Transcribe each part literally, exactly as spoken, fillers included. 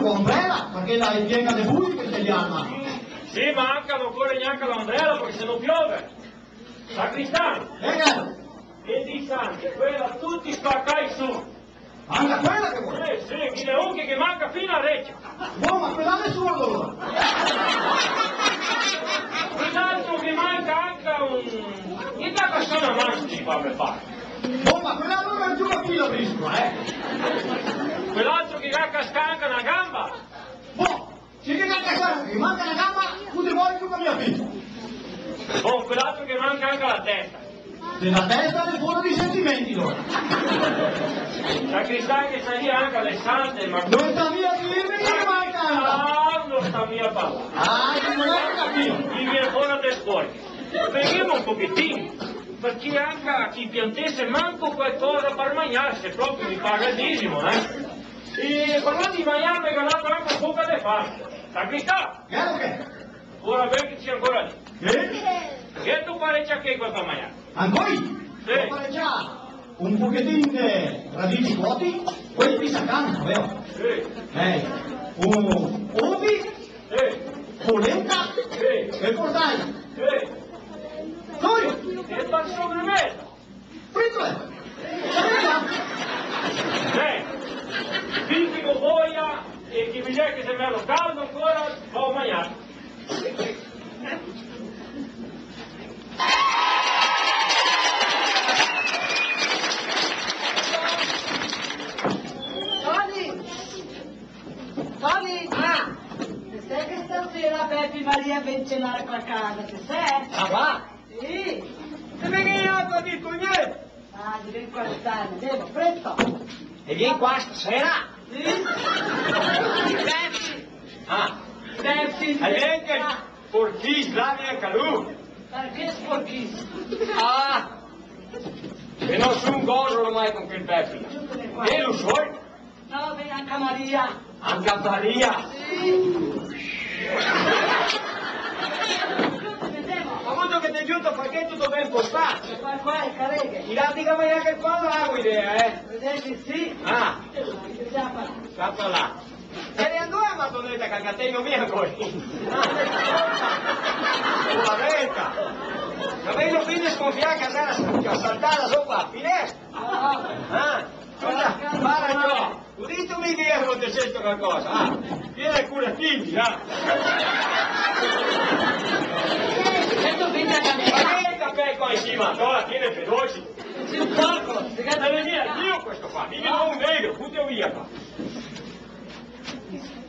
l'ombrela, parché la xe piena de bui questa giana. Sì, ma anca no ocore gnanca l'ombrela, parché se no piove. Sacristan! Eh, caro! E dì sante, quela tuti spacai su! Anca quela che vol? Eh, sì, ghe n'è un che ghe manca fin la recia. Bon, ma quela xe sordo, alora. Quel altro ghe manca anca un... Che cazzo sono avanti qua per fare? Bon, ma quel altro no ga più capìo, Brisco, eh? Quel altro che ga cascà anca na gamba? Bon, se ghe ga cascà, ghe manca na gamba, no te vol più capìo. Bon, quel altro ghe manca anca la testa. De la testa xe fora de sentimenti, alora. Sacristan, che sa lì anca le sante, ma... No sta mia dirme che ghe manca anca. Ah, no sta mia parlar. Ah, che no ga capìo. Mi vien fora del cuor. Vedemo un pochetin, parché anca chi piantese manco qualcosa par magnar, se proprio mi paga el dizimo, eh. E parlando de magnar, me ga dato anca un poco de fame. Sacristan! Ghe xe che? Ora ben che ti si ancora lì. Eh? Che ti parecià che qualcosa par magnar? Ancoi? Sì. Go parecià un pochetin de radici coti, quei pisa tanto, vero? Sì. Eh, un, ovi, sì, polenta, sì, e portai. Sì. Due. E par sobremesa? Frito, eh! Frito! Ben, fin che go voia e che mi vede che xe melo caldo ancora, vao a magnar. Toni! Toni! Ah! Te sè che stasera Bepi e Maria vien cenar qua casa, te sè? Ah, va? Sì. Te vien a dir gnente? Ah, vien qua stasera, andemo, presto. E vien qua stasera? Sì. Bepi. Ah. Bepi. E vien che sporchis, là vien anca lu. Parché sporchis? Ah. E no son goso ormai con quel Bepi. Giusto, vien qua. E lu sol? No, vien anca Maria. Anca Maria? Sì. Ma vuto che te giunto, parché tuto ben postà? Qua, qua, e careghe. I gati che magna anca qua, no go idea, eh? Vedete, sì. Ah. Scapa là. Scapa là. E andó la Madoneta che la tegno via ancora? Povareta. Ma mi go fin desconfià che la sarà saltà su qua, finestra. Ah. Scusa, para, no. Go dito mi che gera acontecesto calcosa, ah. Piena de curatini, ah. Questo vien da me. Ma che capè qua in sima? Ora, piena de pedoci. Sì, un poco. Ma no xe mia mio questo qua, mi no un negro, butalo via qua.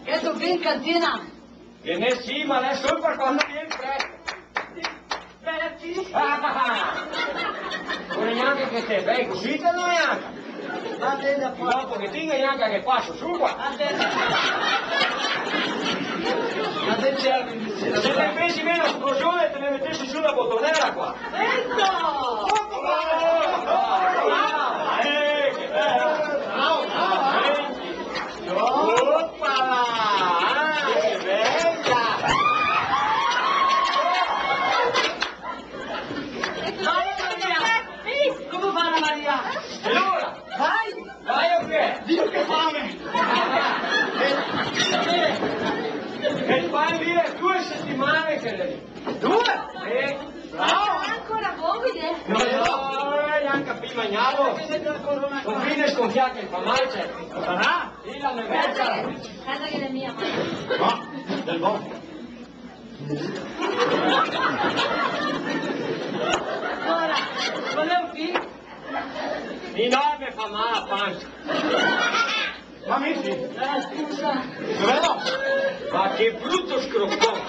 Questo vien in cantina. Che ne sì, ma deso par quando vien presto. Bepi. Ah, ah, ah. No vol gnanca che te, ben, cusì te no gnanca. Va ben, dopo. Dopo che ti gnanca che paso su qua. Va ben. Ma te serve, se te fesi meno scorsione, te me metesi su na botonera qua. Sento! Oh, oh, oh, oh. Eh, che bela. Bravo, bravo, eh. Opa là! Ah, che bela! Come va la Maria? E alora? Vai! Vai o che? Dio, che fame! E qua, via, due setimane che l'è lì. Due? Eh? Bravo! Ancora voi, eh? No, no, no, no, gnanca prima gnavo. Son fin desconfià che fa mal, cioè. Sarà? Sì, la me vecchia. Casa che l'è mia, ma... No, del bon. Ora, volevo qui. Mi no, me fa mal la pancia. Ma mi sì. Eh, scusa. Dov'è no? Ma che bruto scroccon. Ma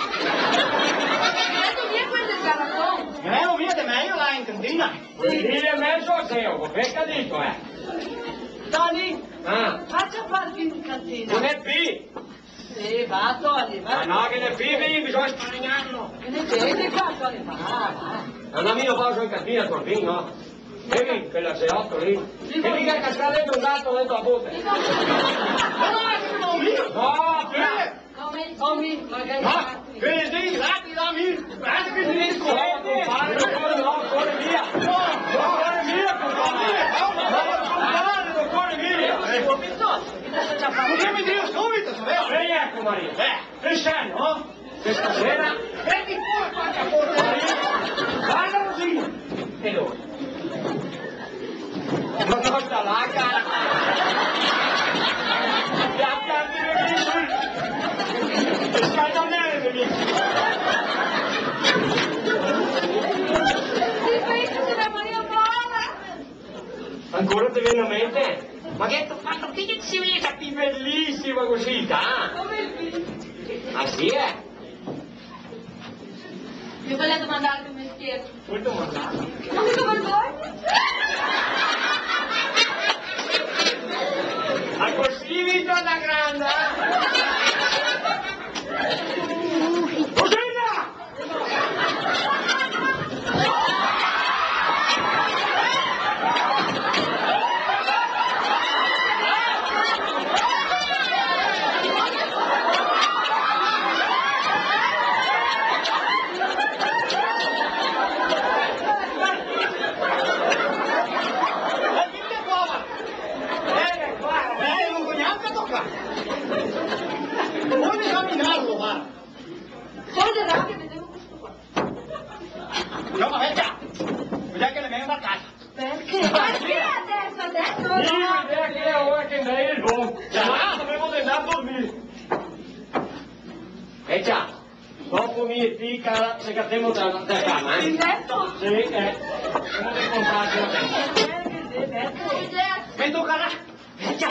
che via quel sgarrafon? Eh, via de mejo là in cantina. Sì. Via mejo, Zeo, che ga dito, eh? Toni, ah, facia far fin in cantina. No ghe n'è pì. Sì, va, Toni, va. Ma no, che ghe n'è pì, bisogna sparagnarlo. Che ne vedi qua, Toni? Va, va. No, no, mi no poso in cantina, Toni, no. Vedi quel aseoto lì? Sì, che lì che casca dentro un gato dentro la bote. No, no, no, no, no. No, che... Come, come, magari... Ma, che sì, là, là, mi, guarda che mi... No, no, no, corre via. No, no, corre via, corre via. No, no, no, corre via. Ecco, piuttosto. Ma che mi digo subito, se vede? Vien, eco, Maria. Eh. Che xe, no? Che stasera? Vedi pure quanta porcheria. Varda, Rosina. E lori? Ma no, sta là, cara. Pian, pian, pian, pian. Scaldamene, mi. Sì, penso che la Maria buona. Ancora te vien in mente? Ma che te go fato, ti che te si vegnida pì belisima cusì, ah? Come el vin. Ah, sì, eh? Mi volevo domandarte un mestiere. Vuoi domandare? Ma cosa vuoi? Ma così, vita da grande, eh? Rosina! Eh, guarda, eh, no voglio neanche toccare. Vuoi esaminarlo, va? Solo rabbia, vedevo questo qua. No, ma vecchia, vedete che le mie va a casa. Perché? Perché adesso, adesso no? Sì, vedete che ora che andai el bon. Ciao, dovevo andare a dormire. Vecchia, dopo mi e ti, cara, se catemo da, da cama, eh? In letto? Sì, eh. Come te compagno? Eh, eh, eh, eh. Me tocarà. Vecchia!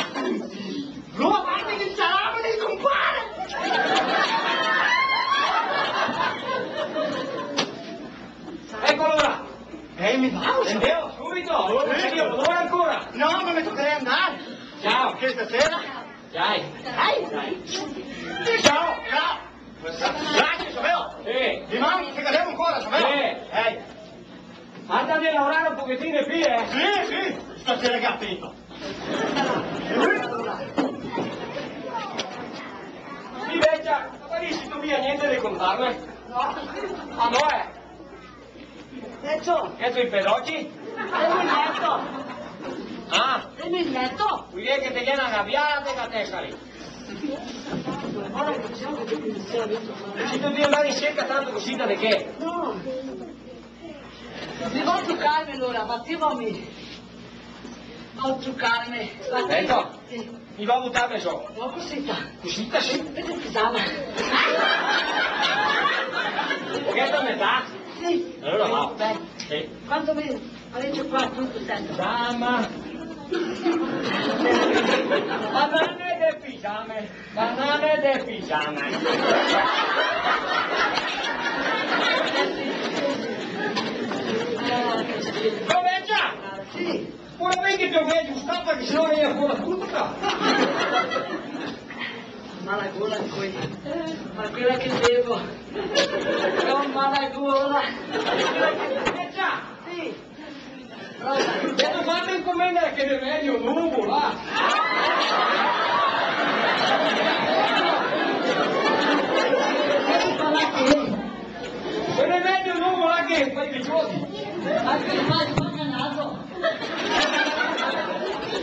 No, guarda che salame del compare! Eccolo là! Eh, mi va? Andiamo subito! Sì. Io non ancora! No, ma mi toccherà andare! Ciao! Che stasera? Dai! Dai! Dai. Ciao! Ciao! Grazie, Samuel! Sì! Dimani se catemo ancora, Samuel! Sì! Dai! Anda a lavorare un pochetin pì, eh? Sì, sì, stasera che apeto. Sì, vecia, ma no te ga mia gnente da contarme? No. Ah, no, eh? Vecio. Che te i peroci? Te mi in leto. Ah? Te mi in leto. Vol dir che te ghe na gabiara te la testa lì. Ora che dixemo che te mi in leto. E se te devi andare in serca tanto cusì, da che? No. Mi vao a trucarme alora, ma ti va mi. Vao a trucarme. Eco, sì. Mi vao a butarme zo. No, cusita. Cusita, sì. Vedi el pisama. Pocheto a metà? Sì. Alora va. Beh. Sì. Quanto mi parecio qua tuto, senti. Dama. Ma dame de pisame. Banane de pisame. Come già? Sì. Ora vedi che te lo vedi, sta, perché se no vien fora tuto qua. Mala gola, coi. Ma quela che bevo. Con mala gola. Eh già. Sì. E te go fato incomendar che remedio novo là? Che remedio novo là che fa i piciotti? Ma che fai, spaca naso?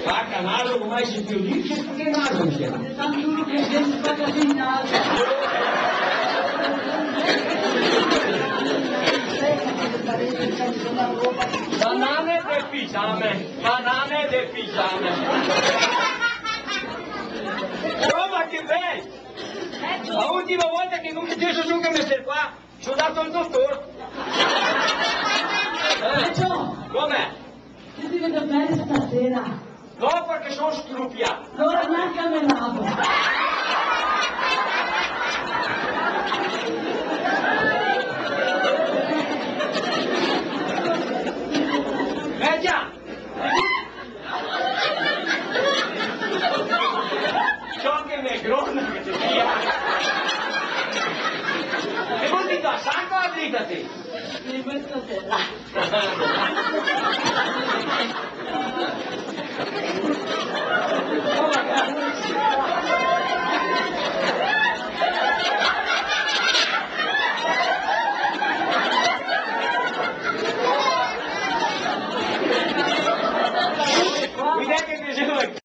Spaca naso, come si dice? Che naso, dice? Tanto duro che se spaca el naso. Banane de pisame, banane de pisame. Roba che bel! La ultima volta che no te so su che me servea, so ndà al dotor. Eh, come? Ti te vedi ben stasera? No, parché so strupià. Alora gnanca me lavo. Eh già! Ciò che me grona che te sia. E vol dir, te la saco la drita, ti? Sì, questa sera.